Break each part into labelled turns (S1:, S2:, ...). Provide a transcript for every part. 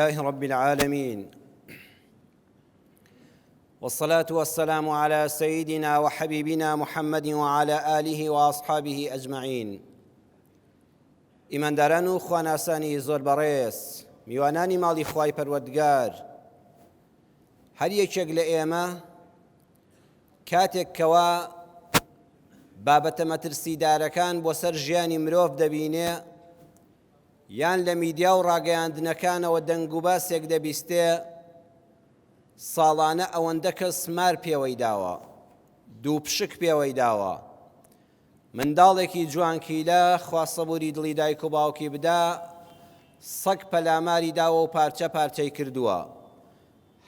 S1: لله رب العالمين والصلاة والسلام على سيدنا وحبيبنا محمد وعلى آله وأصحابه أجمعين ئیمانداران و خواناسانی زۆر بەڕێز میوانانی ماڵی خوای پەروەردگار هەر یەکێک لە ئێمە کاتێک کەوا بابەتە مەترسیدارەکان بۆ سەر ژیانی مرۆڤ دەبینێ یان لە میدیا و ڕاگەیاندنەکانەوە دەنگوباسێک دەبیستێ ساڵانە ئەوەندە کەس مار پێوەی داوە دووپشک پێوەی داوە منداڵێکی جوانکیلە خوا سەبوری دڵی دایک و باوکی بدا سەگ پەلاماری داوە و پارچە پارچەی کردووە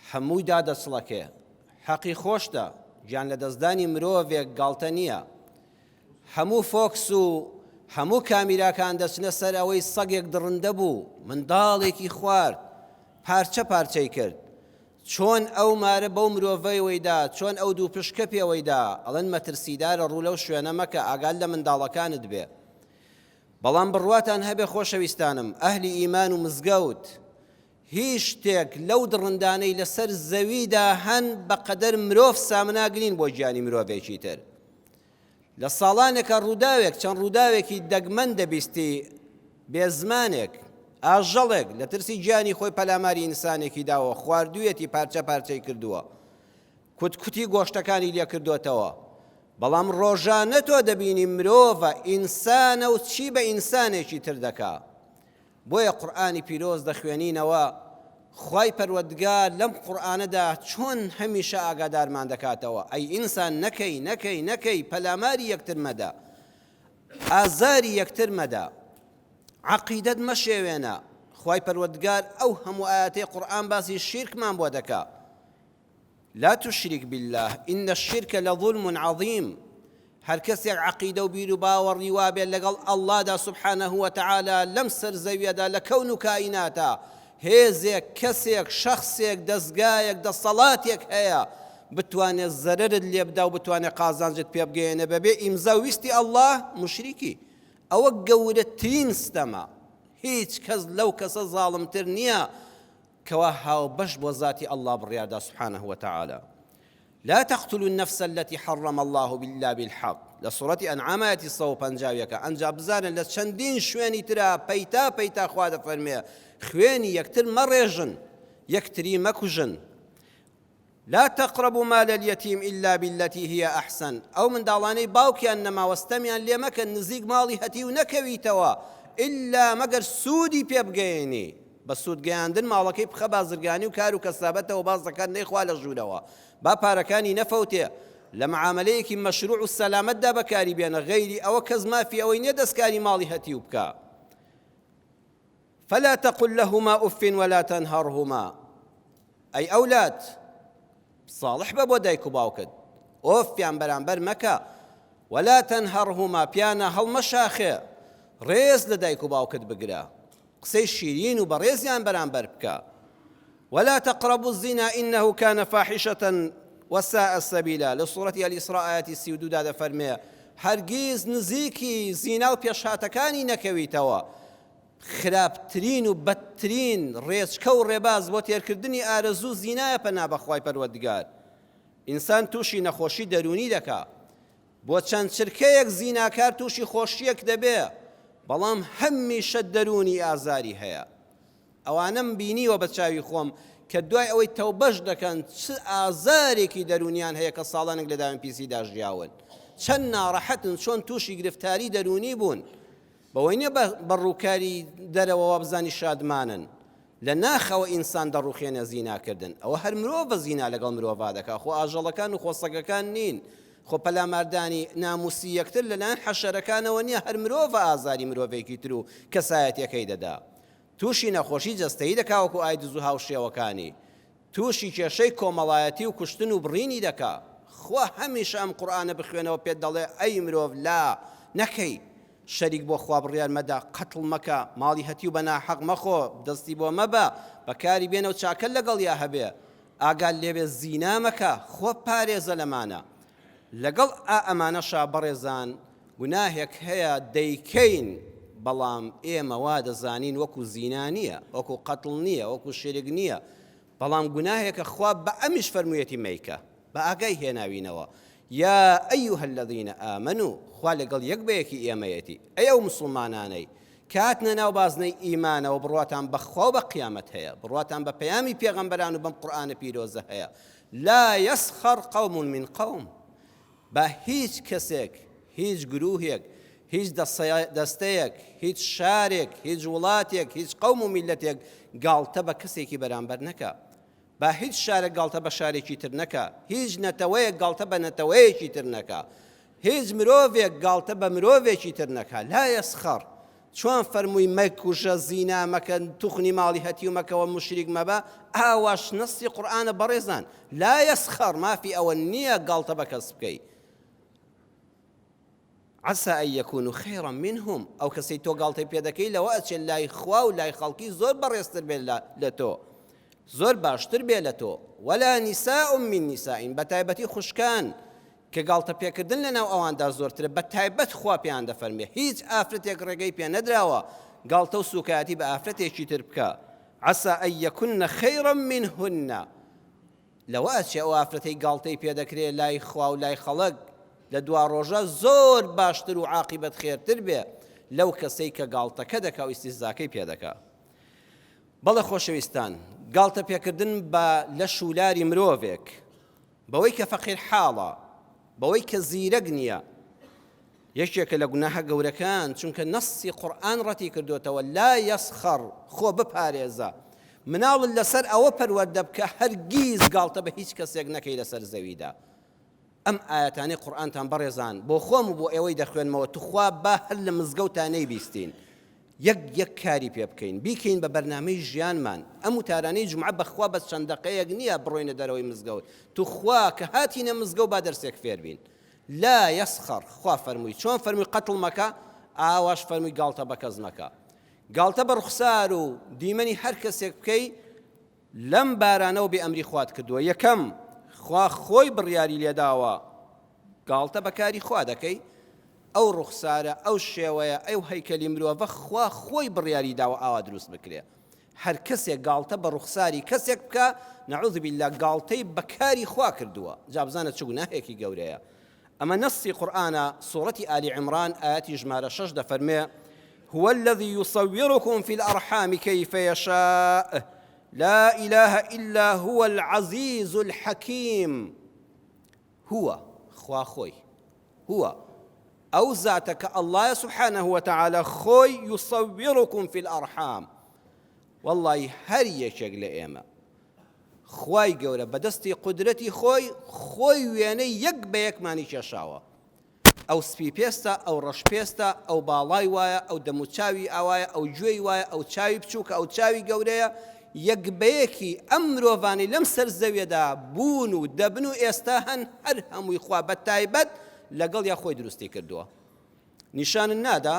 S1: هەمووی دادەچڵەکێ حەقی خۆشتە گیان لەدەستدانی مرۆڤێک گاڵتە نییە هەموو فۆکس و هەموو کامیراکان دەچنە سەر ئەوەی سەگێک دڕندە بوو منداڵێکی خوارد پارچە پارچەی کرد چۆن ئەو مارە بەو مرۆڤەوەی دا چۆن ئەو دووپشکە پێوەی دا ئەڵێن مەترسیدارە ڕوو لەو شوێنە مەکە ئاگات لە منداڵەکانت بێ بەڵام بڕواتان هەبێ خۆشەویستانم ئەهلی ئیمان و مزگەوت هیچ شتێک لەو دڕندانەی لەسەر زەویدا هەن بەقەدەر مرۆڤ سامناک نین بۆ گیانی مرۆڤێکی تر. لە ساڵانێکە ڕووداوێک چەند ڕووداوێکی دەگمەن دەبیستی بێزمانێک، ئاژەڵێک لە ترسی گیانی خۆی پەلاماری ئینسانێکی داوە، خواردوویەتی پارچە پارچەی کردووە، کوت کوتی گۆشتەکانی لێکردۆتەوە. بەڵام ڕۆژانە تۆ دەبینی مرۆڤە، ئینسانە و چی بە ئینسانێکی تر دەکا. بۆیە قورئانی پیرۆز دەخوێنینەوە، خوای پەروەردگار لەم قورئانەدا چۆن هەمیشە ئاگادارمان دەکاتەوە، ئەی ئینسان نەکەی نەکەی نەکەی پەلاماری یەکتر مەدە، ئازاری یەکتر مەدە، عەقیدەت مەشێوێنە، خوای پەروەردگار ئەو هەموو ئایەتەی قورئان باسی شیرکمان بۆ دەکا، لا تشرک باللە ان الشرک لظلم عظیم، هەرکەسێک عەقیدە و بیرو باوەڕی وابێت لەگەڵ اللە دا سبحانە وتعالی لەم سەر زەویەدا لە کەون و کائیناتا هێزێک کەسێک شەخسێک دەزگایەک دەسەڵاتێک هەیە بتوانێت زەرەرت لێ بدا و بتوانێت قازانجت پێ بگەیەنێ بەبێ ئیمزا و ویستی اللە موشریکی ئەوە گەورەترین ستەمە هیچ کەس لەو کەسە زاڵمتر نییە کەوا هاوبەش بۆ زاتی اللە بڕیاردا سبحانە وتعالی لا تقتلوا النفس التي حرم الله الا بالحق لە سوڕەتی ئەنعام ئایەتی 151 ئەنجا بزانن لە چەندین شوێنی ترا پەیتا پەیتا خوا دەفەرمێ خوێنی یەکتر مەڕێژن یەکتری مەکوژن لا تقربوا مال اليتيم الا بالتي هي احسن ئەو منداڵانەی باوکیان نەماوە ستەمیان لێ مەکەن نزیک ماڵی هەتیو نەکەویتەوە ئیلا مەگەر سوودی پێ بگەیەنی بە سوود گەیاندن ماڵەکەی بخە بازرگانی و کار و کەسابەتەوە با زەکات نەیخوا لە ژوورەوە با پارەکانی نەفەوتێ لە معامەلەیەکی مەشروع و سەلامەتدا بەکاری بێنە غەیری ئەوە کەس مافی ئەوەی نییە دەستکاری ماڵی هەتیو بکا فلا تقل لهما اف ولا تنهرهما ئەی ئەولاد ساڵح بە بۆ دایک و باوکت ئۆفیان بەرامبەر مەکە ولا تنهرهما پیانە هەڵمەشاخێ ڕێز لە دایک و باوکت بگرە قسەی شیرین و بەڕێزیان بەرامبەر بکە ولا تقربوا الزنا إنه كان فاحشة وساء سبیلا لە سوڕەتی الاسراء ئایەتی 32 دا دەفەرمێ هەرگیز نزیکی زینا و پێشهاتەکانی نەکەویتەوە خراپترین و بەدترین ڕێچکە و ڕێباز بۆ تێرکردنی ئارەزوو زینایە پەنا بە خوای پەروەردگار ئینسان تووشی نەخۆشی دەروونی دەکا بۆ چەند چرکەیەک زیناکار تووشی خۆشیەک دەبێ بەڵام هەمیشە دەروونی ئازاری هەیە ئەوانەم بینیوە بە چاوی خۆم کە دوای ئەوەی تەوبەش دەکەن چ ئازارێکی دەروونیان هەیە کە ساڵانێک لە داوێن پیسیدا ژیاون چەند ناڕەحەتن چۆن تووشی گرفتاری دەروونی بوون بەوەی نیە بە ڕووکاری دەرەوە وابزانی شادمانن، لە ناخەوە ئینسان دەڕوخێنێ زینا کردن، ئەوە هەر مرۆڤە زینا لەگەڵ مرۆڤا دەکا، خۆ ئاژەڵەکان و خۆ سەگەکان نین، خۆ پەلاماردانی ناموسی یەکتر لەلایەن حەشەرەکانەوە نیە، هەر مرۆڤە ئازاری مرۆڤێکی تر و کەسایەتیەکەی دەدا، توشی نەخۆشی جەستەیی دەکا وەکو ئایدز و هاوشێوەکانی. تووشی کێشەی کۆمەڵایەتی و کوشتن و بڕینی دەکا. خوا هەمیشە ئەم قورئانە بخوێنەوە پێت دەڵێ ئەی مرۆڤ لا نەکەی شەریک بۆ خوا بڕیار مەدە قەتڵ مەکە ماڵی هەتیو بە ناحەق مەخۆ دەستی بۆ مەبە بەکاری بێنە و چاکەت لەگەڵیا هەبێ ئاگات لێبێ زینا مەکە خۆ پارێزە لەمانە لەگەڵ ئا ئەمانەشا بەڕێزان گوناهێک هەیە دەیکەین. بەڵام ئێمە وا دەزانین وەکو زینا نییە، وەکو قەتڵ نییە، وەکو شیرک نییە، بەڵام گوناهێکە خوا بە ئەمیش فەرموویەتی مەیکە، بە ئاگای هێناوینەوە، یا ایها الذین آمنوا، خوا لەگەڵ یەک بە یەکی ئێمەیەتی، ئەی ئەو موسڵمانانەی کە هاتنە ناو بازنەی ئیمانەوە بڕواتان بە خوا و بە قیامەت هەیە، بڕواتان بە پەیامی پێغەمبەران و بەم قورئانە پیرۆزە هەیە، لا یسخر قوم من قوم، با هیچ کەسێک، هیچ گروهێک، هیچ دەستەیەک، هیچ شارێک، هیچ وڵاتێک، هیچ قەوم و میللەتێک گاڵتە بە کەسێکی بەرامبەر نەکا. با هیچ شارێک گاڵتە بە شارێکی تر نەکا، هیچ نەتەوەیەک گاڵتە بە نەتەوەیەکی تر نەکا، هیچ مرۆڤێک گاڵتە بە مرۆڤێکی تر نەکا. لا یسخر. چۆن فەرمووی مەکوژە، زینا مەکە، توخنی ماڵی هەتیو مەکەوە، موشریک مەبە، ئاواش نەسی قورئانە بەڕێزان، لا یسخر، مافی ئەوە نییە گاڵتە بە کەس بکەی. عسى أن يكونوا خيرا منهم، ئەو کەسەی تۆ گاڵتەی پێ دەکەی لەوە ئەچێت لای خوا و لای خەڵکی زۆر بەڕێزتر بێت لە تۆ، زۆر باشتر بێ لە تۆ. ولا نساء من نساء، بەتایبەتی خوشکان، کە گاڵتە پێکردن لەناو ئەواندا زۆرترە بەتایبەت خوا پێیان دەفەرمێ هیچ ئافرەتێک ڕێگەی پێ نەدراوە گاڵتە و سوکایەتی بە ئافرەتێکی تر بکا عسى أن يكن خيرا منهن لەوە ئەچێ ئەو ئافرەتەی گاڵتەی پێ دەکرێ لای خوا و لای خەڵک لە دوا ڕۆژە زۆر باشتر و عاقیبەت خێرتر بێ لەو کەسەی کە گاڵتەکە دەکا و ئیستیهزاکەی پێ دەکا. بەڵێ خۆشەویستان گاڵتە پێکردن بە لەش و لاری مرۆڤێک بەوەی کە فەقیر حاڵە، بەوەی کە زیرەک نییە، یەکێکە لە گوناهە گەورەکان، چونکە نەسی قورئان ڕەتی کردۆتەوە، لا یسخر، خۆ بپارێزە، مناڵت لەسەر ئەوە پەروەردە بکە هەرگیز گاڵتە بە هیچ کەسێک نەکەی لەسەر زەویدا. ئەم ئایەتانەی قورئانتان بەڕێزان بۆ خۆم و بۆ ئێوەی دەخوێنمەوە توخوا با هەر لە مزگەوتا نەیبیستین یەک یەک کاری پێ بکەین بیکەین بە بەرنامەی ژیانمان ئەم وتارانەی جومعە بەخوا بەس چەند دەقەیەک نییە بڕۆینە دەرەوەی مزگەوت توخوا کە هاتینە مزگەوت با دەرسێک فێر بین لا یسخر خوا فەرمووی چۆن فەرمووی قەتڵ مەکە ئاواش فەرمووی گاڵتە بە کەس مەکە گاڵتە بە ڕوخسار و دیمەنی هەر کەسێک بکەی لەم بارانەوە بێ ئەمری خوات کردووە یەکەم خوا خۆی بڕیاری لێداوە گاڵتە بە کاری خوا دەکەی ئەو ڕوخسارە ئەو شێوەیە ئەو هەیکەلی مرۆڤە خوا خۆی بڕیاری داوە ئاوا دروست بکرێ هەر کەسێک گاڵتە بە ڕوخساری کەسێک بکە نعوذ بالله گاڵتەی بە کاری خوا کردووە جا بزانە چ گوناهێکی گەورەیە ئەمە نەسی قورئانە سوڕەتی ئالی عیمران ئایەتی ژمارە شەش دەفەرمێ هو الذي يصوركم في الأرحام كيف يشاء لا إله إلا هو العزيز الحكيم هو خوا خۆی هو ئەو زاتە کە اللە سبحانه وتعالى خۆی يصوركم في الأرحام والله هەر یەکێک لە ئێمە خوای گەورە بە دەستی قودرەتی خۆی خۆی وێنەی یەک بە یەکمانی کێشاوە ئەو سپی پێستە ئەو ڕەش پێستە ئەو باڵای وایە ئەو دەموچاوی ئاوایە ئەو گوێی وایە ئەو چاوی بچووکە ئەو چاوی گەورەیە یەک بە یەکی ئەم مرۆڤانەی لەم سەر زەویەدا بوون و دەبن و ئێستا هەن هەر هەمووی خوا بە تایبەت لەگەڵ یا خۆی دروستی کردووە نیشانت نادا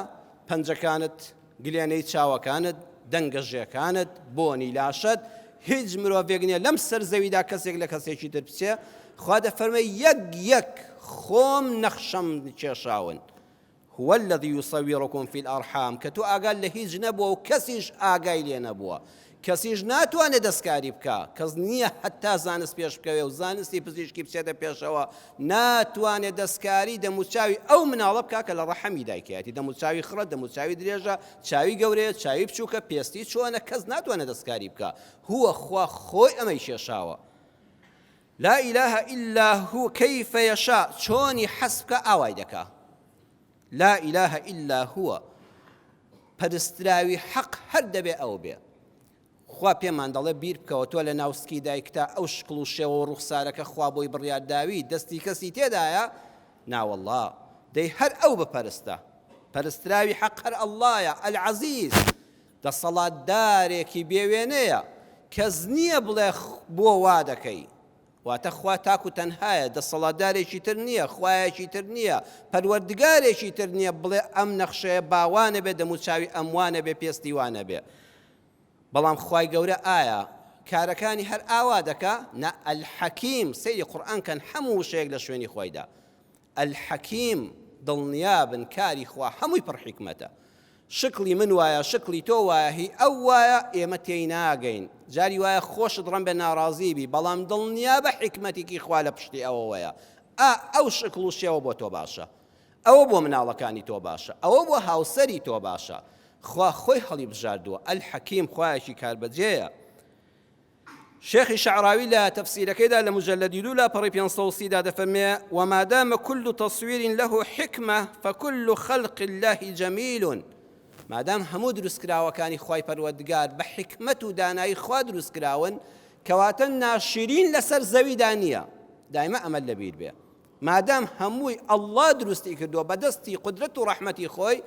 S1: پەنجەکانت، گلێنەی چاوەکانت، دەنگە ژێکانت، بۆنی لاشەت، هیچ مرۆڤێک نییە لەم سەر زەویدا کەسێک لە کەسێکی تر بچێ، خوا دەفەرمێ یەک یەک خۆم نەخشەم کێشاون. هو الذي يصوركم في الأرحام کە تۆ ئاگات لە هیچ نەبووە و کەسیش ئاگای لێ نەبووە کەسیش ناتوانێت دەستکاری بکا، کەس نییە هەتا زانست پێش بکەوێ و زانستی پزیشکی بچێتە پێشەوە ناتوانێت دەستکاری دەموچاوی ئەو مناڵە بکا کە لە ڕەحمی دایکایەتی، دەموچاوی خڕە، دەموچاوی درێژە، چاوی گەورەیە، چاوی بچووکە، پێستی چۆنە، کەس ناتوانێت دەستکاری بکا، هو خوا خۆی ئەمەی کێشاوە. لا اله الا هو کیف یشاء چۆنی حەز بکا ئاوای دەکا. لا اله الا هو پەرستراوی حەق هەر دەبێ ئەو بێ. خوا پێمان دەڵێ بیر بکەوە تۆ لە ناو سکی دایکتا ئەو شکڵ و شێوە و ڕوخسارەکە خوا بۆی بڕیار داوی دەستی کەسی تێدایە؟ ناوەڵڵا دەی هەر ئەو بپەرستە پەرستراوی حەق هەر ئەڵڵایە العزیز دەسەڵاتدارێکی بێ وێنەیە کەس نییە بڵێ بۆ وا دەکەی واتە خوا تاک و تەنهایە، دەسەڵاتدارێکی تر نییە، خوایەکی تر نییە، پەروەردگارێکی تر نییە بڵێ ئەم نەخشەیە با وا نەبێ، دەموچاوی ئەم وا نەبێ، پێستی وا نەبێ. بەڵام خوای گەورە ئایا کارەکانی هەر ئاوا دەکا؟ نا، الحکیم، سەیری قورئان کەن هەموو وشەیەک لە شوێنی خۆیدا. الحکیم، دڵنیابن کاری خوا هەمووی پڕ حیکمەتە. شکڵی من وایە شکڵی تۆ وایە هی ئەو وایە ئێمە تێی ناگەین جاری وایە خۆشت ڕەنبە ناڕازی بی بەڵام دڵنیابە حیکمەتێکی خوا لە پشتی ئەوەوەیە ئا ئەو شکڵ و شێوە بۆ تۆ باشە ئەوە بۆ مناڵەکانی تۆ باشە ئەوە بۆ هاوسەری تۆ باشە خوا خۆی هەڵی بژاردووە الحکیم خوایەکی کاربەجێیە شێخی شەعراوی لە تەفسیرەکەیدا لە مجلدی دوو لاپەڕەی 530 دا دەفەرمێ وما دام كل تصوير له حکمة فكل خلق الله جميل مادام هەموو دروستکراوەکانی خوای پەروەردگار بە حیکمەت و دانایی خوا دروستکراون کەواتە ناشرین لەسەر زەویدا نییە دایمە ئەمە لەبیر بێ مادام هەمووی ئەڵڵا دروستی کردووە بەدەستی قودرەت و ڕەحمەتی خۆی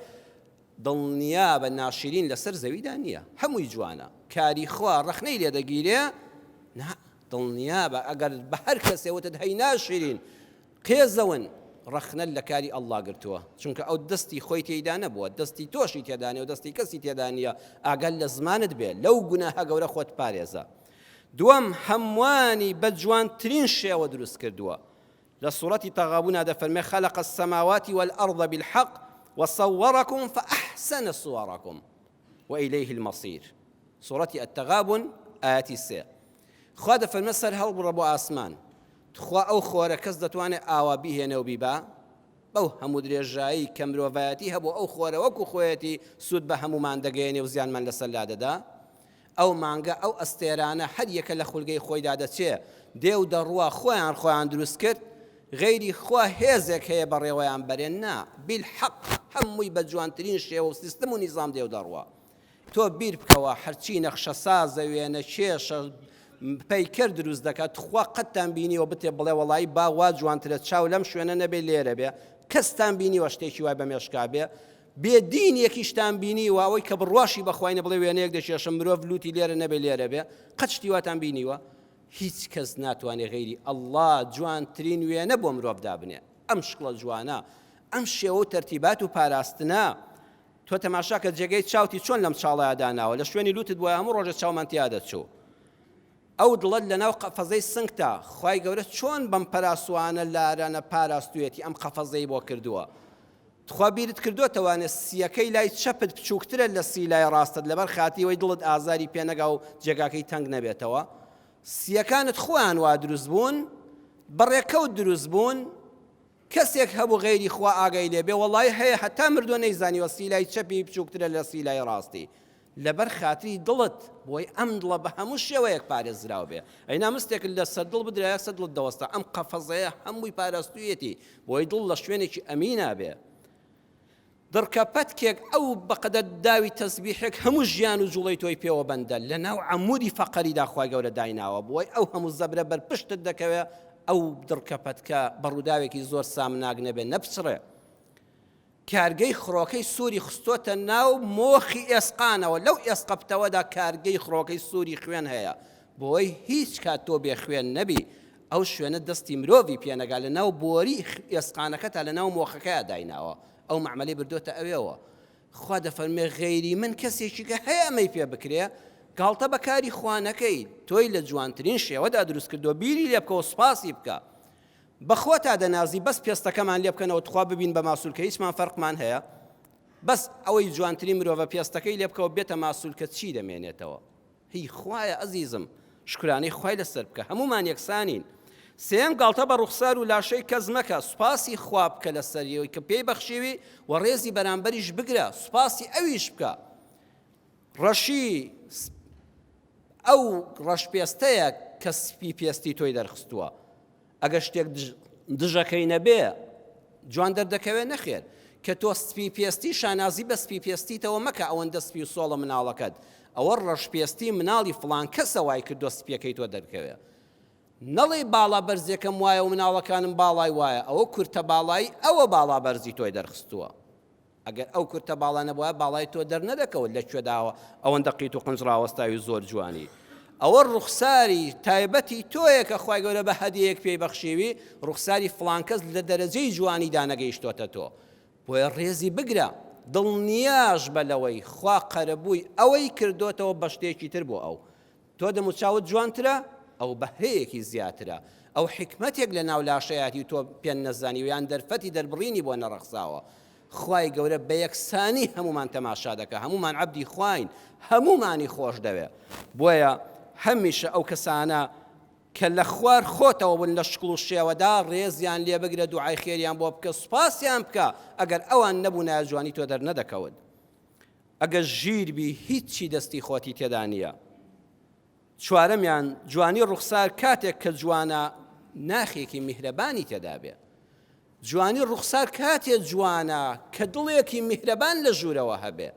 S1: دڵنیابە ناشرین لەسەر زەویدا نییە هەمووی جوانە کاری خوا ڕەخنەی لێ دەگیرێ نا دڵنیابە ئەگەر بە هەر کەسێ وتت هەی ناشرین قێزەون ڕەخنەت لە کاری ئەڵڵا گرتووە چونکە ئەو دەستی خۆی تێیدا نەبووە دەستی تۆشی تێدا نیە و دەستی کەسی تێدا نییە ئاگات لە زمانت بێ لەو گوناهە گەورە خۆت پارێزە دووەم هەمووانی بە جوانترین شێوە دروست کردووە لە سوڕەتی تەغابونا دەفەرمێ خلق السماوات والأرض بالحق وصوركم فأحسن صوركم وإليه المصير سوڕەتی التغابن ئایەتی سێ خوا دەفەرمێ سەر هەڵبڕە بۆ ئاسمان تخوا ئەو خۆرە کەس دەتوانێت ئاوا بیهێنێ و بیبا بەو هەموو درێژایی کە مرۆڤایەتی هەبوو ئەو خۆرە وەکو خۆیەتی سوود بە هەمومان دەگەیەنێ و زیانمان لەسەر لادەدا ئەو مانگە ئەو ئەستێرانە هەر یەکە لە خولگەی خۆیدا دەچێ دێ و دەڕوا خۆیان خۆیان دروست کرد غەیری خوا هێزێک هەیە بەڕێوەیان بەرێ نا بیلحەق هەمووی بە جوانترین شێوە و سیستم و نیزام دێ و دەڕوا تۆ بیر بکەوە هەرچی نەخشەسازە وێنەکێشە پەیکەر دروست دەکات تخوا قەتتان بینیوە بتێ بڵێ وەڵایی با وا جوانترە چاو لەم شوێنە نەبێ لێرە بێ کەستان بینیوە شتێکی وای بە مێشکا بێ بێ دینێکیشتان بینیوە ئەوەی کە بڕواشی بەخوای نە بڵێ وێنەیەک دەکێشم مرۆڤ لوتی لێرە نەبێ لێرە بێ قەت شتی واتان بینیوە هیچ کەس ناتوانێ غەیری ئەڵڵا جوانترین وێنە بۆ مرۆڤ دابنێ ئەم شکڵە جوانە ئەم شێوە و تەرتیبات و پاراستنە تۆ تەماشاکە جێگەی چاوتی چۆن لەم چاڵەیا داناوە لە شوێنی لوتت بوایە هەموو ڕۆژێ چاومان تیا دەچوو ئەو دڵەت لەناو قەفەزەی سنگتا خوای گەورە چۆن بەم پەراسوانە لارانە پاراستویەتی ئەم قەفەزەی بۆ کردووە تخوا بیرت کردۆتەوانێ سیەکەی لای چەپت بچووکترە لە سی لای ڕاستت لەبەر خاتری وەی دڵت ئازاری پێ نەگا و جێگاکەی تەنگ نەبێتەوە سیەکانت خۆیان وا دروست بوون بەڕێکەوت دروست بوون کەسێک هەبوو غەیری خوا ئاگای لێ بێ وەڵای هەیە هەتا مردووە نەیزانیوە سیلای چەپی بچووکترە لە سیلای ڕاستی لەبەر خاتری دڵت بۆی ئەم دڵە بە هەموو شێوەیەک پارێزراو بێ ئەینا مستێکت لەسەر دڵ بدرا یەکسەر دڵت دەوەستا ئەم قەفەزەیە هەمووی پاراستوویەتی بۆی دڵ لە شوێنێکی ئەمینا بێ دڕکە پەتکێک ئەو بەقەدەر داوی تەسبیحێک هەموو ژیان و جوڵەی تۆی پێوە بەندە لە ناو عەمودی فەقەریدا خوای گەورە دایناوە بۆی ئەو هەموو زەبرە بەر پشتت دەکەوێ ئەو دڕکە پەتکە بە ڕووداوێکی زۆر سامناک نەبێ نەپچڕێ کارگەی خڕۆکەی سووری خستۆتە ناو مۆخی ئێسقانەوە، لەو ئێسقە پتەوەدا کارگەی خڕۆکەی سووری خوێن هەیە، بۆی هیچ کات تۆ بێ خوێن نەبی، ئەو شوێنە دەستی مرۆڤی پێ نەگا، لە ناو بۆری ئێسقانەکەتا لە ناو مۆخەکەیا دایناوە، ئەو مەعمەلەی بردۆتە ئەوێوە. خوا دەفەرموێ غەیری من کەسێکی کە هەیە ئەمەی پێ بکرێ؟ گاڵتە بە کاری خوا نەکەی، تۆی لە جوانترین شێوەدا دروست کردووە، بیری لێ بکەوە سوپاسی بکە. بەخۆتا دەنازی بەس پێستەکەمان لێ بکەنەوە تخوا ببین بە ماسولکە هیچمان فەرقمان هەیە بەس ئەوەی جوانترین مرۆڤە پێستەکەی لێ بکەوە بێتە ماسولکە چی دەمێنێتەوە هی خوایە ئەزیزم شکرانەی خوای لەسەر بکە هەمومان یەکسانین سێم گاڵتە بە ڕوخسار و لاشەی کەس مەکە سوپاسی خوا بکە لەسەریەوەی کە پێی بەخشیوی و ڕێزی بەرامبەریش بگرە سوپاسی ئەویش بکە ڕەشی ئەو ڕەشپێستەیە کە سپی پێستی تۆی دەرخستووە ئەگەر شتێک دژەکەی نەبێ جوان دەردەکەوێ نەخێر کە تۆ سپی پێستی شانازی بە سپی پێستیتەوە مەکە ئەوەندە سپی و سۆڵە مناڵەکەت ئەوە ڕەشپێستی مناڵی فڵان کەسە وای کردووە سپیەکەی تۆ دەرکەوێ نەڵێی باڵا بەرزێکەم وایە و مناڵەکانم باڵای وایە ئەوە کورتە باڵایی ئەوە باڵا بەرزی تۆی دەرخستووە ئەگەر ئەو کورتە باڵا نەبوایە باڵای تۆ دەرنەدەکەوت لە کوێداوە ئەوەندە قیت و قنج ڕاوەستاوی زۆر جوانی ئەوە ڕوخساری تایبەتی تۆیە کە خوای گەورە بە هەدیەیەک پێی بەخشیوی ڕوخساری فڵان کەس لە دەرەجەی جوانیدا نەگەیشتۆتە تۆ بۆیە ڕێزی بگرە دڵنیاش بە لەوەی خوا قەرەبووی ئەوەی کردۆتەوە بە شتێکی تر بۆ ئەو تۆ دەموچاوت جوانترە، ئەو بەهرەیەکی زیاترە، ئەو حیکمەتێک لە ناو لاشەیاتی و تۆ پێن نەزانیوە یان دەرفەتی دەربڕینی بۆ نەڕەخساوە. خوای گەورە بە یەکسانی هەموومان تەماشا دەکا، هەموومان عەبدی خواین، هەموومانی خۆش دەوێ. بۆیە هەمیشە ئەو کەسانە کە لە خوار خۆتەوە بوون لە شکڵ و شێوەدا ڕێزیان لێ بگرە، دوعای خێریان بۆ بکە، سوپاسیان بکە، ئەگەر ئەوان نەبوونایە جوانی تۆ دەرنەدەکەوت. ئەگەر ژیر بی هیچی دەستی خۆتی تێدا نییە. چوارەمیان، جوانی ڕوخسار کاتێک کە جوانە ناخێکی میهرەبانی تێدا بێ. جوانی ڕوخسار کاتێ جوانە کە دڵێکی میهرەبان لە ژوورەوە هەبێ.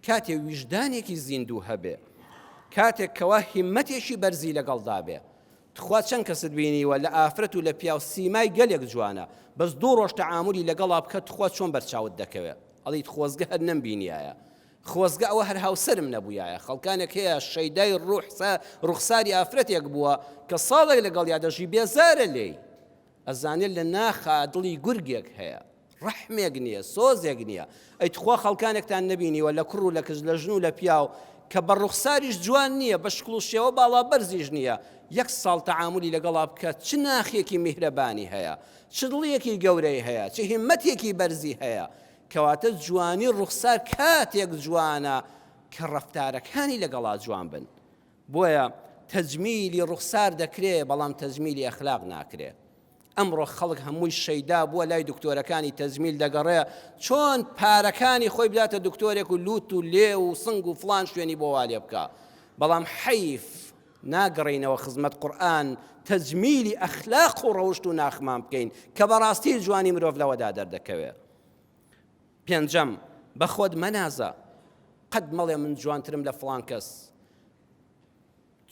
S1: کاتێ ویژدانێکی زیندوو هەبێ. کاتێک کەوا هیمەتێکی بەرزی لەگەڵدا بێ. تخوا چەند کەست بینیوە لە ئافرەت و لە پیاو سیمای گەلێک جوانە بەس دوو ڕۆژ تەعامولی لەگەڵا بکە تخوا چۆن بەرچاوت دەکەوێ ئەڵێیت خۆزگە هەر نەمبینیایە خۆزگە ئەوە هەر هاوسەرم نەبوویایە خەڵکانێک هەیە شەیدای ڕوخساری ئافرەتێک بووە کە ساڵێک لەگەڵیا دەژی بێزارە لێی ئەزانێت لە ناخا دڵی گورگێک هەیە ڕەحمێک نییە سۆزێک نییە ئەی تخوا خەڵکانێکتان نەبینیوە لە کوڕ و لە کچ لە ژن و لە پیاو کە بە ڕوخساریش جوان نییە بە شکڵ و شێوە باڵا بەرزیش نییە یەک ساڵ تەعامولی لەگەڵا بکە چ ناخێکی میهرەبانی هەیە چ دڵیەکی گەورەی هەیە چ هیمەتێکی بەرزی هەیە کەواتە جوانی ڕوخسار کاتێک جوانە کە ڕەفتارەکانی لەگەڵا جوان بن. بۆیە تەجمیلی ڕوخسار دەکرێ بەڵام تەجمیلی ئەخلاق ناکرێ. ئەمڕۆ خەڵک هەمووی شەیدا بووە لای دکتۆرەکانی تەجمیل دەگەڕێ چۆن پارەکانی خۆی بداتە دکتۆرێک و لوت و لێو و سنگ و فڵان شوێنی بۆ وا لێ بکا. بەڵام حەیف ناگەڕێینەوە خزمەت قورئان تەجمیلی ئەخلاق و ڕەوشت و ناخمان بکەین کە بەڕاستی جوانی مرۆڤ لەوەدا دەردەکەوێ. پێنجەم، بە خۆت مەنازە، قەت مەڵێ من جوانترم لە فڵان کەس.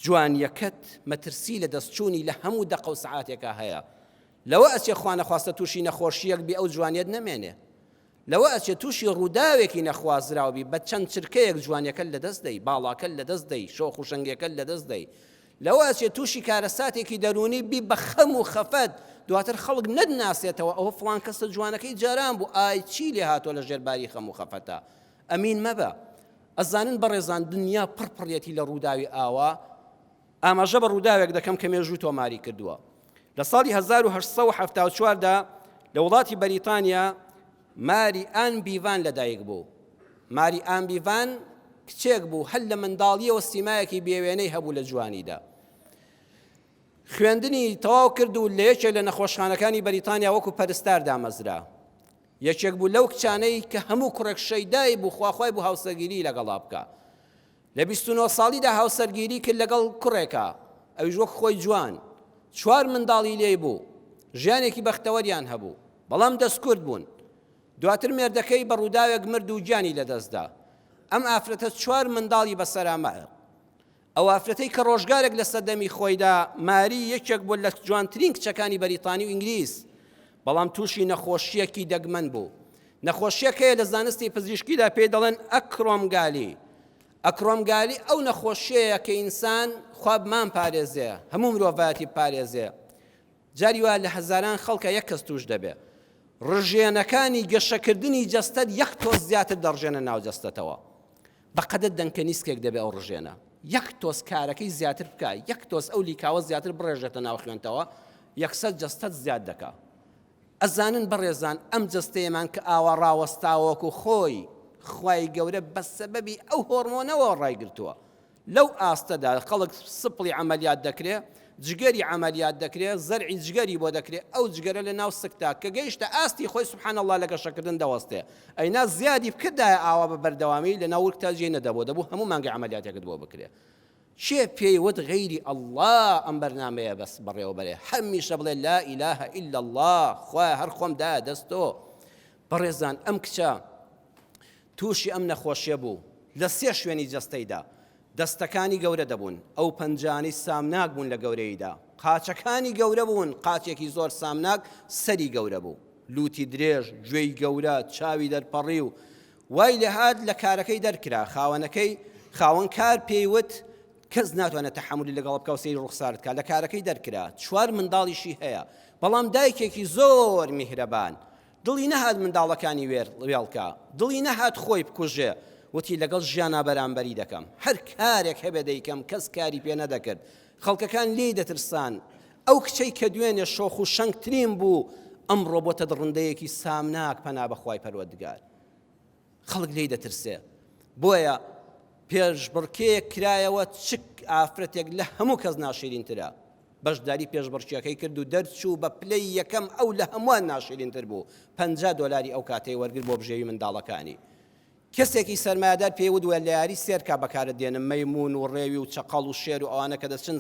S1: جوانیەکەت مەترسی لە دەستچوونی لە هەموو دەقە و سەعاتێکا هەیە. لەوە ئەچێ خوانەخواستە تووشی نەخۆشییەک بی ئەو جوانیەت نەمێنێ. لەوە ئەچێ تووشی ڕووداوێکی نەخوازراو بی بە چەند چرکەیەک جوانیەکەت لەدەست دەی، باڵاکەت لەدەست دەی، شۆخ و شەنگێکەت لەدەست دەی. لەوە ئەچێ تووشی کارەساتێکی دەروونی بی بە خەم و خەفەت، دواتر خەڵک نەتناسێتەوە ئەوە فڵان کەسە جوانەکەی جاران بوو ئای چی لێ هاتووە لە ژێر باری خەم و خەفەتە. ئەمین مەبە. ئەزانن بەڕێزان دنیا پڕ پڕیەتی لە ڕووداوی ئاوا، ئاماژە بە ڕووداوێک دەکەم کە مێژوو تۆماری کردووە. لە ساڵی 1874 دا لە وڵاتی بەریتانیا ماری ئان بیڤان لەدایک بوو. ماری ئان بیڤان کچێک بوو هەر لە منداڵییەوە سیمایەکی بێوێنەی هەبوو لە جوانیدا. خوێندنی تەواو کرد و لە یەکێک لە نەخۆشخانەکانی بەریتانیا وەکو پەرستار دامەزرا. یەکێک بوو لەو کچانەی کە هەموو کوڕێک شەیدای بوو خواخوای بوو هاوسەرگیری لەگەڵا بکا. لە 29 ساڵیدا هاوسەرگیری کرد لەگەڵ کوڕێکا، ئەویش وەک خۆی جوان. چوار منداڵی لێی بوو. ژیانێکی بەختەوەریان هەبوو. بەڵام دەستکورت بوون. دواتر مێردەکەی بە ڕووداوێک مرد و گیانی لەدەستدا. ئەم ئافرەتە چوار منداڵی بەسەرا ما. ئەو ئافرەتەی کە ڕۆژگارێک لە سەردەمی خۆیدا ماری یەکێک بوو لە جوانترین کچەکانی بەریتانی و ئینگلیز، بەڵام تووشی نەخۆشییەکی دەگمەن بوو. نەخۆشییەک هەیە لە زانستی پزیشکیدا پێی دەڵێن ئەکرۆمگالی. ئەکرۆمگالی ئەو نەخۆشیەیە کە ئینسان خوا بمانپارێزێ، هەموو مرۆڤایەتی بپارێزێ، جاری وا لە هەزاران خەڵکا یەک کەس تووش دەبێ. ڕژێنەکانی گەشەکردنی جەستەت یەک تۆز زیاتر دەڕژێنە ناو جەستەتەوە. بە قەدەر دەنکە نیسکێک دەبێ ئەو ڕژێنە. یەک تۆز کارەکەی زیاتر بکا، یەک تۆز ئەو لیکاوە زیاتر بڕێژێتە ناو خوێنتەوە، یەکسەر جەستەت زیاد دەکا. ئەزانن بەڕێزان ئەم جەستەیەمان کە ئاوا ڕاوەستاوە وەکو خۆی، خوای گەورە بە سەبەبی ئەو هۆرمۆنەوە ڕایگرتووە. لەو ئاستەدا خەڵک سپڵی عەمەلیات دەکرێ، جگەری عەمەلیات دەکرێ، زەرعی جگەری بۆ دەکرێ، ئەو جگەرە لە ناو سکتا کە گەیشتە ئاستی خۆی سبحان اللە لە گەشەکردن دەوەستێ، ئەینا زیادی بکردایە ئاوا بە بەردەوامی لە ناو ورگتا جێی نەدەبوو، دەبوو هەموو مانگێ عەمەلیاتێکت بۆ بکرێ. کێ پێی وت غەیری اللە ئەم بەرنامەیە بەس بەڕێوە بەرێ، هەمیشە بڵێ لا الە الا اللە، خوایە هەر خۆم دایە دەست تۆ. بەڕێزان ئەم کچە تووشی ئەم نەخۆشیە بوو لە سێ شوێنی جەستەیدا، دەستەکانی گەورە دەبوون، ئەو پەنجانەی سامناک بوون لە گەورەییدا، قاچەکانی گەورە بوون، قاچێکی زۆر سامناک، سەری گەورە بوو، لووتی درێژ، گوێی گەورە، چاوی دەرپەڕیو، وای لێهات لە کارەکەی دەرکرا، خاوەنەکەی، خاوەن کار پێی وت، کەس ناتوانێت تەحەمولی لەگەڵ بکا و سەیری ڕوخسارت کا، لە کارەکەی دەرکرا، چوار منداڵیشی هەیە، بەڵام دایکێکی زۆر میهرەبان، دڵی نەهات منداڵەکانی وێڵکا، دڵی نەهات خۆی بکوژێ، وتی لەگەڵ ژیانا بەرامبەری دەکەم، هەر کارێک هەبێ دەیکەم، کەس کاری پێ نەدەکرد، خەڵکەکان لێی دەترسان، ئەو کچەی کە دوێنێ شۆخ و شەنگترین بوو، ئەمڕۆ بۆتە دڕندەیەکی سامناک پەنا بەخوای پەروەردگار. خەڵک لێی دەترسێ. بۆیە پێشبڕکێیەک کرایەوە چ ئافرەتێک لە هەموو کەس ناشیرینترە. بەشداری پێشبڕکێکەی کرد و دەرچوو بە پلەی یەکەم ئەو لە هەمووان ناشیرینتر بوو 50 دۆلاری ئەو کاتەی وەرگرت بۆ بژێوی منداڵەکانی. کەسێکی سەرمایەدار پێی وت وە لە یاری سێرکا بەکارت دێنم مەیموون و ڕێوی و چەقەڵ و شێر و ئەوانە کە دەچن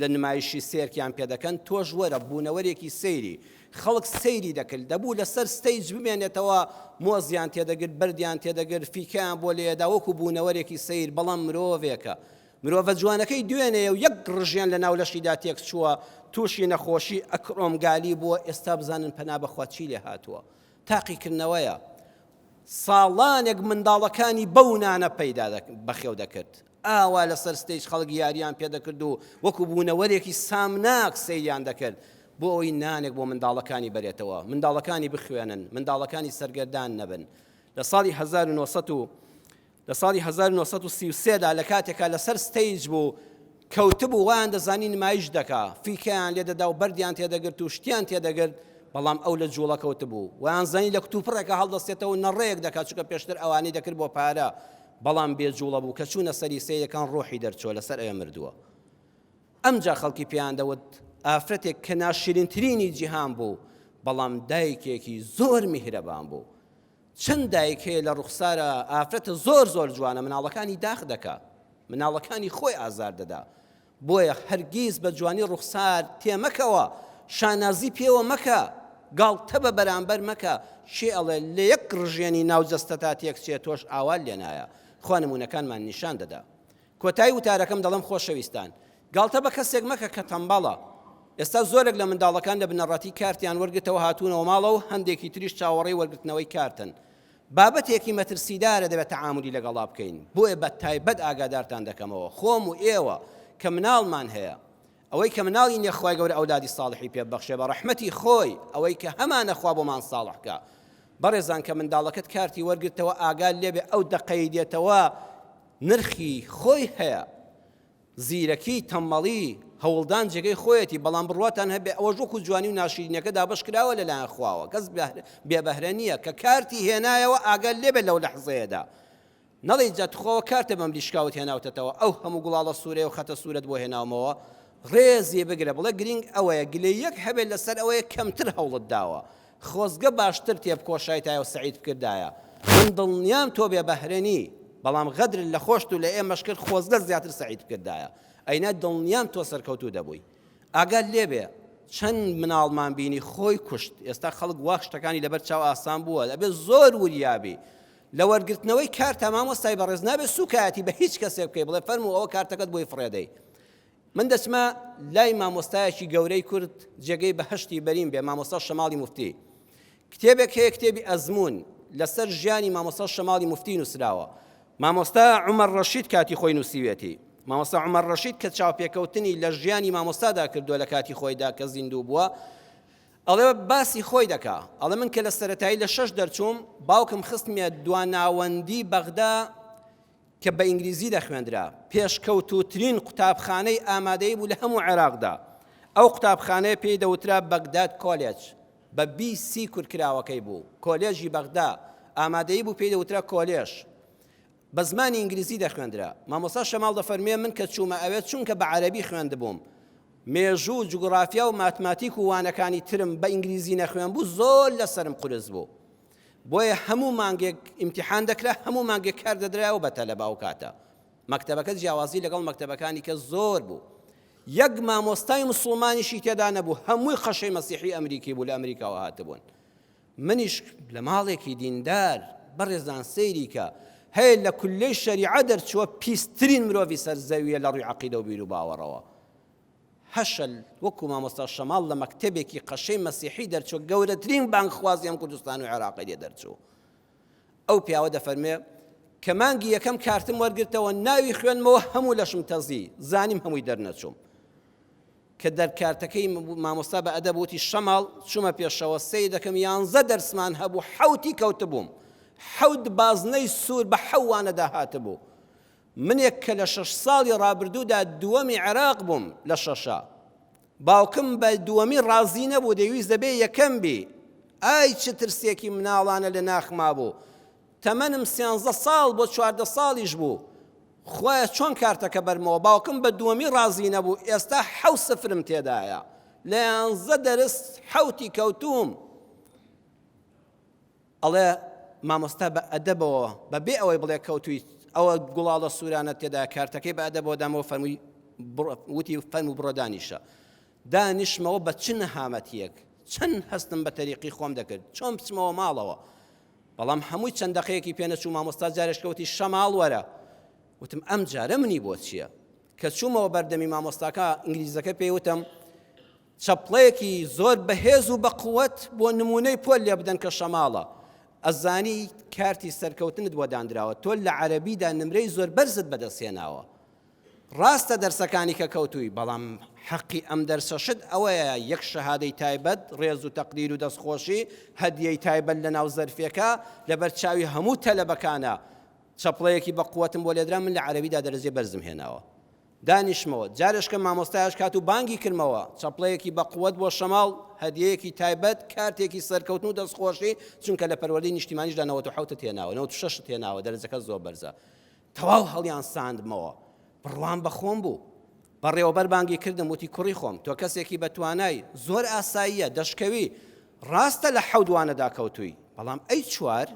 S1: لە نمایشی سێرکیان پێ دەکەن تۆش وەرە بوونەوەرێکی سەیری خەڵک سەیری دەکرد دەبوو لەسەر stage بمێنێتەوە مۆزیان تێدەگرت بەردیان تێدەگرت فیکەیان بۆ لێدا وەکو بوونەوەرێکی سەیر بەڵام مرۆڤێکە مرۆڤە جوانەکەی دوێنێ و یەک ڕژێن لە ناو لەشیدا تێک چووە تووشی نەخۆشی acromegaly بووە ئێستا بزانن پەنا بەخوا چی لێ هاتووە تاقیکردنەوەیە ساڵانێک منداڵەکانی بەو نانە پەیدا بەخێو دەکرد ئاوا لەسەر stage خەڵک یاریان پێدەکرد و وەکو بوونەوەرێکی سامناک سەیریان دەکرد بۆ ئەوەی نانێک بۆ منداڵەکانی بەرێتەوە منداڵەکانی بخوێنن منداڵەکانی سەرگەردان نەبن لە ساڵی 1900 لە ساڵی 1933 دا لە کاتێکا لەسەر stage بوو کەوتبوو وایان دەزانی نمایش دەکا فیکەیان لێ دەدا و بەردیان تێدەگرت و شتیان تێدەگرت بەڵام ئەو لە جوڵە کەوتبوو وایان زانی لە کتوپڕێکە هەڵدەستێتەوە نەڕەیەک دەکات چونکە پێشتر ئەوانەی دەکرد بۆ پارە بەڵام بێ جوڵە بوو کە چوونە سەری سەیرەکان ڕۆحی دەرچووە لەسەر ئەوێ مردووە ئەمجا خەڵکی پێیان دەوت ئافرەتێک کە ناشرینترینی جیهان بوو بەڵام دایکێکی زۆر میهرەبان بوو چەند دایک هەیە لە ڕوخسارە ئافرەتە زۆر زۆر جوانە مناڵەکانی داخ دەکا مناڵەکانی خۆی ئازار دەدا بۆیە هەرگیز بە جوانی ڕوخسار تێمەکەوە شانازی پێوە مەکە گاڵتە بە بەرامبەر مەکە کێ ئەڵێ لە یەک ڕژێنی ناو جەستەتا تێکچێ تۆش ئاوال لێنایە خوا نمونەکانمان نیشان دەدا کۆتایی وتارەکەم دەڵێم خۆشەویستان گاڵتە بە کەسێک مەکە کە تەمبەڵە ئێستا زۆرێک لە منداڵەکان لە بنەڕەتی کارتیان وەرگرتەوە هاتوونەوە ماڵەوە هەندێکی تریش چاوەڕێی وەرگرتنەوەی کارتن بابەتێکی مەترسیدارە دەبێت تەعامولی لەگەڵا بکەین بۆیە بە تایبەت ئاگادارتان دەکەمەوە خۆم و ئێوە کە مناڵمان هەیە ئەوەی کە مناڵی نیە خوای گەورە ئەولادی ساڵحی پێ ببەخشێ بە ڕەحمەتی خۆی ئەوەی کە هەمانە خوا بۆمان ساڵح کا بەڕێزان کە منداڵەکەت کارتی وەرگرتەوە ئاگات لێبێ ئەو دەقەی دێتەوە نرخی خۆی هەیە زیرەکی، تەممەڵی، هەوڵدان جێگەی خۆیەتی، بەڵام بڕواتان هەبێ ئەوەش وەکو جوانی و ناشیرینیەکە دابەش کراوە لەلایەن خواوە، کەس بێ بەهرە نییە، کە کارتی هێنایەوە ئاگات لێبێت لەو لەحزەیەدا نەڵێی جا تخواوە کارتە بەم لیشکاوت هێناوتەتەوە ئەو هەموو گوڵاڵە سوورەیە و خەتە سوورەت بۆ هێناومەوە، ڕێزی بگرە بڵێ گرینگ ئەوەیە گلەییەک هەبێت لەسەر ئەوەیە کەمتر هەوڵت داوە خۆزگە باشتر تێبکۆشایتایە و سەعیت بکردایە من دڵنیام تۆ بێ بەهرە نی بەڵام غەدرت لە خۆشت و لە ئێمەش کرد خۆزگە زیاتر سەعیت بکردایە ئەینا دڵنیام تۆ سەرکەوتوو دەبووی ئاگات لێبێ چەند مناڵمان بینی خۆی کوشت ئێستا خەڵک وا شتەکانی لەبەر چاو ئاسان بووە ئەبێ زۆر وریابی لە وەرگرتنەوەی کارتا مامۆستای بەڕێز نابێت سوکایەتی بە هیچ کەسێک بکەی بڵێ فەرموو ئەوە کارتەکەت بۆی فڕێدەی من دەچمە لای مامۆستایەکی گەورەی کورد جێگەی بەهەشتی بەرین بێ مامۆستا شەماڵی موفتی کتێبێک هەیە کتێبی ئەزموون لەسەر ژیانی مامۆستا شەماڵی موفتی نووسراوە مامۆستا عمر ڕەشید کاتی خۆی نووسیوێتی مامۆستا عمر ڕەشید کە چاوپێکەوتنی لە ژیانی مامۆستادا کردووە لە کاتی خۆیدا کە زیندوو بووە ئەڵێ باسی خۆی دەکا ئەڵێ من کە لە سەتایی لە شەش دەرچووم باوکم خستمیە دواناوەندی بەغدا کە بە ئینگلیزی دەخوێندرا، پێشکەوتووترین قوتابخانەی ئامادەیی بوو لە هەموو عێراقدا. ئەو قوتابخانەیە پێی دەوترا بەگداد کۆلێج، بە بی سی کورتکراوەکەی بوو، کۆلێژی بەغدا، ئامادەیی بوو پێی دەوترا کۆلێژ. بە زمانی ئینگلیزی دەخوێندرا. مامۆستا شەماڵ دەفەرموێ من کە چوومە ئەوێ چونکە بە عەرەبی خوێندبووم، مێژوو و جوگرافیا و ماتماتیک و وانەکانی ترم بە ئینگلیزی نەخوێنبوو زۆر لەسەرم قورس بوو. بۆیە هەموو مانگێک ئیمتیحان دەکرا هەموو مانگێک کار دەدرایەوە بە تەلەبە ئەو کاتە مەکتەبەکە جیاوازی لەگەڵ مەکتەبەکانی کە زۆر بوو یەک مامۆستای مسلمانیشی تێدا نەبوو هەمووی قەشەی مەسیحی ئەمریکی بوو لە ئەمریکاوە هاتبوون منیش لە ماڵێکی دیندار بەڕێزان سەیری کە هەیە لە کولەی شەریعە دەرچووە پیسترین مرۆڤی سەر زەویە لە ڕووی عەقیدە و بیر و باوەڕەوە هەشە وەکو مامۆستا شەماڵ لە مەکتەبێکی قەشەی مەسیحی دەرچوو گەورەترین بانگخوازی ئەم کوردستان و عێراقی لێ دەرچوو ئەو پیاوە دەفەرمێ کە مانگی یەکەم کارتم وەرگرتەوە ناوی خوێنمەوە هەموو لەشم تەزی زانیم هەمووی دەرنەچووم کە دەرکارتەکەی مامۆستا بە ئەدەب وتی شەماڵ چوومە پێشەوە سەیر دەکەم یانزە دەرسمان هەبوو حەوتی کەوتبووم حەوت بازنەی سوور بە حەوانەدا هاتبوو منێک کە لە شەش ساڵی ڕابردوودا دووەمی عێراق بووم لە شەشە. باوکم بە دووەمی ڕازی نەبوو دەیویست دەبێ یەکەم بی ئای چ ترسێکی مناڵانە لە ناخما بوو تەمەنم سیانزە ساڵ بۆ 14 ساڵیش بوو خوایە چۆن کارتەکە بەرمەوە باوکم بە دووەمی ڕازی نەبوو ئێستا حەو سفرم تێدایە لە یانزە دەرس حەوتی کەوتووم ئەڵێ مامۆستا بە ئەدەبەوە بە بێ ئەوەی بڵێ کەوتووی ئەوە گوڵاڵە سوورانە تێدا کارتەکەی بە ئەدەبەوە دامەوە فەرمووی وتی فەرموو بڕۆ دانیشە دانیشمەوە بە چ نەهامەتیەک چەند هەستم بە تەریقی خۆم دەکرد چۆن بچمەوە ماڵەوە بەڵام هەمووی چەند دەقەیەکی پێنەچوو مامۆستا جارێشکەوتی شەماڵ وەرە وتم ئەم جارە منی بۆ چییە کە چوومەوە بەردەمی مامۆستاکە ئینگلیزەکە پێی وتم چەپڵەیەکی زۆر بەهێز و بەقوەت بۆ نمونەی پۆل لێ بدەن کە شەماڵە ئەزانی کارتی سەرکەوتنت بۆ دانراوە تۆ لە عەرەبیدا نمرەی زۆر بەرزت بەدەستهێناوە ڕاستە دەرسەکانی کە کەوتووی بەڵام حەقی ئەم دەرسەشت ئەوەیە یەک شەهادەی تایبەت ڕێز و تەقدیر و دەستخۆشی هەدیەی تایبەت لە ناو زەرفێکە لەبەر چاوی هەموو تەلەبەکانە چەپڵەیەکی بەقوەتم بۆ لێدرا من لە عەرەبیدا دەرەجەی بەرزم هێناوە دانیشمەوە، جارێشکە مامۆستایش کات و بانگی کردمەوە، چەپڵەیەکی بە قوەت بۆ شەماڵ، هەدیەیەکی تایبەت، کارتێکی سەرکەوتن و دەستخۆشی، چونکە لە پەروەردەی نیشتیمانیشدا 97ت هێناوە، 96ت هێناوە، دەرەجەکەت زۆر بەرزە. تەواو هەڵیان ساندمەوە. بڕوام بە خۆم بوو. بەڕێوەبەر بانگی کردم، وتی کوڕی خۆم، تۆ کەسێکی بە توانای، زۆر ئاساییە، دەشکەوی، ڕاستە لە حەوت وانەدا کەوتووی، بەڵام ئەی چوار؟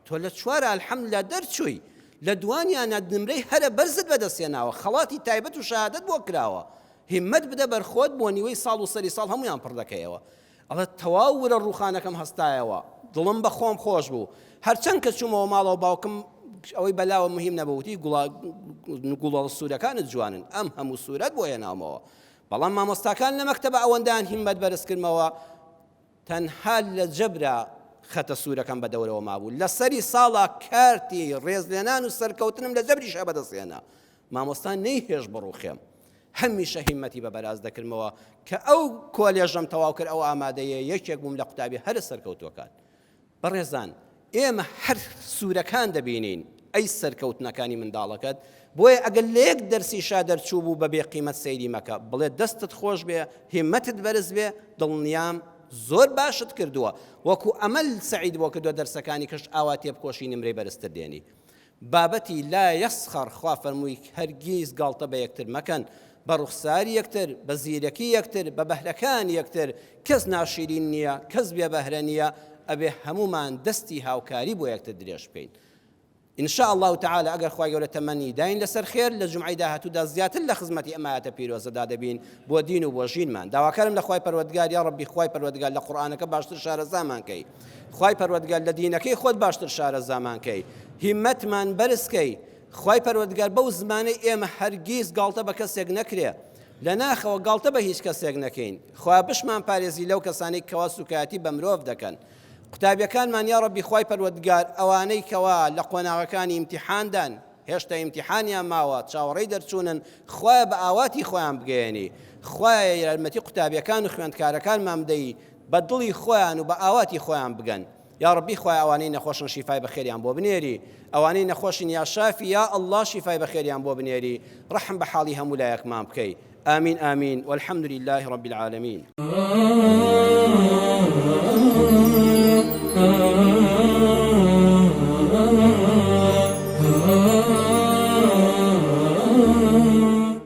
S1: تۆ لە چوارا الحمدللە دەرچووی، لە دوانیانا نمرەی هەرە بەرزت بەدەست هێناوە، خەڵاتی تایبەت و شەهادەت بۆ کراوە، هیممەت بدە بەر خۆت بۆ نیوەی ساڵ و سەری ساڵ هەموویان پڕ دەکەیەوە. ئەڵێ تەواو ورە ڕووخانەکەم هەستایەوە، دڵم بە خۆم خۆش بوو. هەرچەند کە چوومەوە ماڵەوە باوکم ئەوەی بەلاوە مهیم نەبوو، وتی گوڵە سوورەکانت جوانن، ئەم هەموو سوورەت بۆ هێناومەوە. بەڵام مامۆستاکان لە مەکتەبە ئەوەندەیان هیممەت بەرز کردمەوە تەنها لە جەبرا خەتە سوورەکەم بە دەورەوە مابوو لە سەری ساڵا کارتی ڕێزلێنان و سەرکەوتنم لە جەبریشا بەدەست هێنا مامۆستا نەیهێشت بڕوخێم هەمیشە هیممەتی بە بەراز دەکردمەوە کە ئەو کۆلێژەم تەواو کرد ئەو ئامادەیە یەکێک بووم لە قوتابی هەرە سەرکەوتووەکان بەڕێزان ئێمە هەر سوورەکان دەبینین ئەی سەرکەوتنەکانی منداڵەکەت، بۆیە ئەگەر لە یەک دەرسیشا دەرچوو بوو بە بێ قیمەت سەیری مەکە، بڵێ دەستت خۆش بێ، هیمەتت بەرز بێ، دڵنیام زۆر باشت کردووە، وەکو ئەمەل سەعید بۆ کردووە دەرسەکانی کەش ئاوا تێبکۆشی نمرەی بەرزتر دێنی. بابەتی لا یسخر خوا فەرمووی هەرگیز گاڵتە بە یەکتر مەکەن، بە ڕوخساری یەکتر، بە زیرەکی یەکتر، بە بەهرەکانی یەکتر، کەس ناشیرین نییە، کەس بێ بەهرە نییە، ئەبێ هەموومان دەستی هاوکاری بۆ یەکتر درێژ بکەین. ان شاء اللە تعالی ئەگەر خوای گەورە تەمەنی داین لەسەر خێر لە جومعەی داهاتوودا زیاتر لە خزمەتی ئەم ئایەتە پیرۆزەدا دەبین بۆ دین و بۆ ژینمان داواکارم لە خوای پەروەردگار یا ڕەبی خوای پەروەردگار لە قورئانەکە باشتر شارەزامان کەی خوای پەروەردگار لە دینەکەی خۆت باشتر شارەزامان کەی هیمەتمان بەرز کەی خوای پەروەردگار بەو زمانەی ئێمە هەرگیز گاڵتە بە کەسێک نەکرێ لە ناخەوە گاڵتە بە هیچ کەسێک نەکەین خوا بشمان پارێزی لەو کەسانەی کەوا سوکایەتی بە مرۆڤ دەکەن قوتابیەکانمان یاڕەبی خوای پەروەردگار ئەوانەی کەوا لە قۆناغەکانی ئیمتیحاندان هێشتا ئیمتیحانیان ماوە چاوەڕێی دەرچوونن خوایە بە ئاواتی خۆیان بگەیەنی خوایە یارمەتی قوتابیەکان و خوێندکارەکانمان بدەی بە دڵی خۆیان و بە ئاواتی خۆیان بگەن یاڕەبی خوایە ئەوانەی نەخۆشن شیفای بەخێریان بۆ بنێری ئەوانەی نەخۆشن یا شافی یا اللە شیفای بەخێریان بۆ بنێری ڕەحم بە حاڵی هەموو لایەکمان بکەی آمین آمین والحمد لله رب العالمین.